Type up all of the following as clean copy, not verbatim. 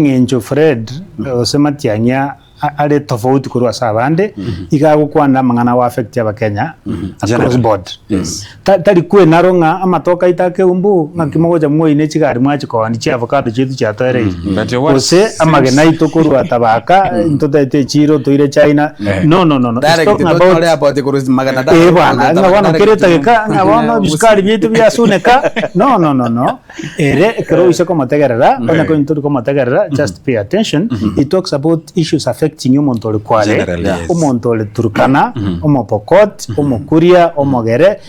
Eng'encho Fred gose Matiang'i are tofauti korwa ase abande, iga agokwana amang'ana ago affect abakenya across board. Tari kwenaro ng'a amatoke aito akeumbu ng'aki mogocha mwoine chigari mwachikooni chi avocado chiaito chiatoereire. But what Gose seems- amagena aito korwa Tabaka ntotete echiro toire China. No no no no. He's Direct talking about totore airport korwa magana Eh bwana, ng'a bono kera etageka ng'a bono ebisukari biaito biasuneka. No no no no. Ere ekero oise komotegerera, onye kore tori komotegerera, just pay attention, he talks about issues affecting omonto ore Kwale, Generally, yes. omonto ore Turkana, Omopokot, Omokuria, Omogere,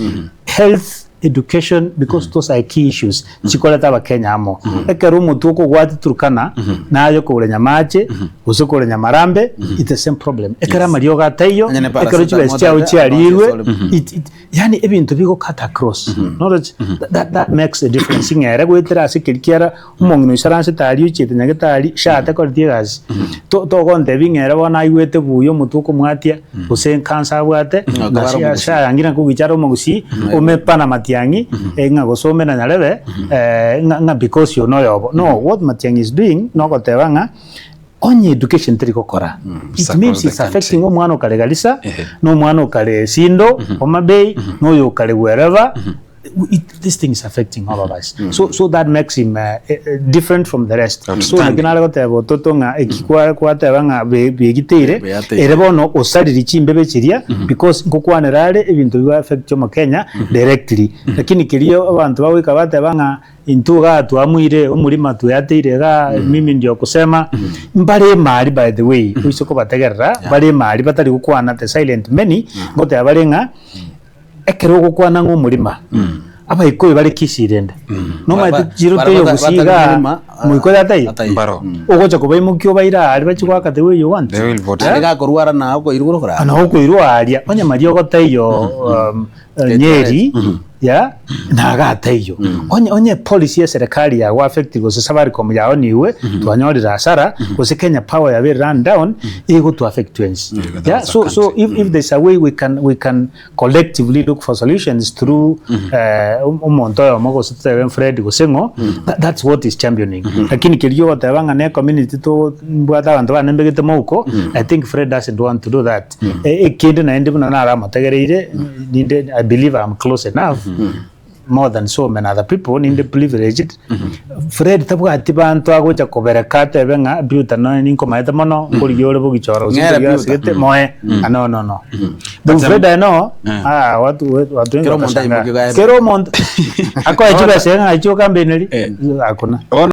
health, education, because those are key issues chikoreta abakenya amo. Ekero omotwe okogwati Turkana, naye okogora nyamache, gose okogora nyamarambe, it's the same problem. Ekero amariogo ataiyo, Onye ne ekero chibesa paracetamol chiao otagete, chiarirwe, abanto it, it, Yaani ebinto bigo cut across noroche that, that makes a difference ng'a ere goetera ase keria kiara omong'ina oisaransete aria ochiete nyagetari sha takoreti egasi to togontebia ng'a ere bono aigwete buya omotwe okomwatia gose cancer abwate Ng'a na akaba are sha omogusii. sha yangire nkogicha are omogusii ome pana matiang'i ng'a gose ome na nyarebe ng'a ng'a because oyo noyobo no what matiang'i is doing nogoteba ng'a Onye education teri gokora, it It's means across the it's affecting country. omwana okare Garissa, Ehe. na omwana okare Sindo, Homa Bay, na oyo okare wherever. It, this thing is affecting all of us. So, so that makes him uh, eh, eh, different from the rest. So Outstanding. naki nare goteba ototo ng'a eki kwa- kwateba ng'a be- begiteire, Beateire. ere bono osariri chimbebe chiria because nkokwanera are ebinto bigo affect omokenya directly. Lakini keria abanto bagoika bateba ng'a Intwe igaa twamuire omorimo tweateire igaa mimi ndio kusema mbare emari by the way oise kobategerera mbare emari batari gokwana the silent many ngoteba bare ng'a ekero ogokwana ng'a omorima abaikoyo bare Kisii rende nomanyete Ba- chiro bara teiyo bata- gusii batari igaa morima, ah, moikoyo ataiyo ataiyo. Mbaro. ogocha kobaimokia obaire aria bachie goaka the way you want They will vote. Naende gakorwara na okoirwa korokora. na okoirwa aria onye mariogo taiyo um, Nyeri ya nagataiyo onye onye policy ya serikali ya affect gose Safaricom yaoniwe twanyorire hasara gose Kenya Power yabeire run down egotu affect twensi Yeah, yeah that's a so so country. if, if there's a way we can we can collectively look for solutions through eh, om- omonto oyomo gose totebe Fred gose ng'o that, that's what is championing lakini keria ogoteba ng'a ne community to mbwate abanto bane mbegete mouko I think Fred doesn't want to do that Ekende naende buna naramotegereire, ninde I believe I'm close enough, more than so many other people, ninde privileged. Fred tabwati banto agocha kobereka atebe ng'a Peter noe ninkomaete mono, nkorigia ore bogichoro gose Ng'ere nkorigia Peter. asigete moe. Ah, no no no. But Fred I know, ah, watu watu wengi Kera omonto watashangaa. aimoke gaye. Kera omonto akoe chibesa ng'a achie okambeneri, Eh. hakuna. Bono.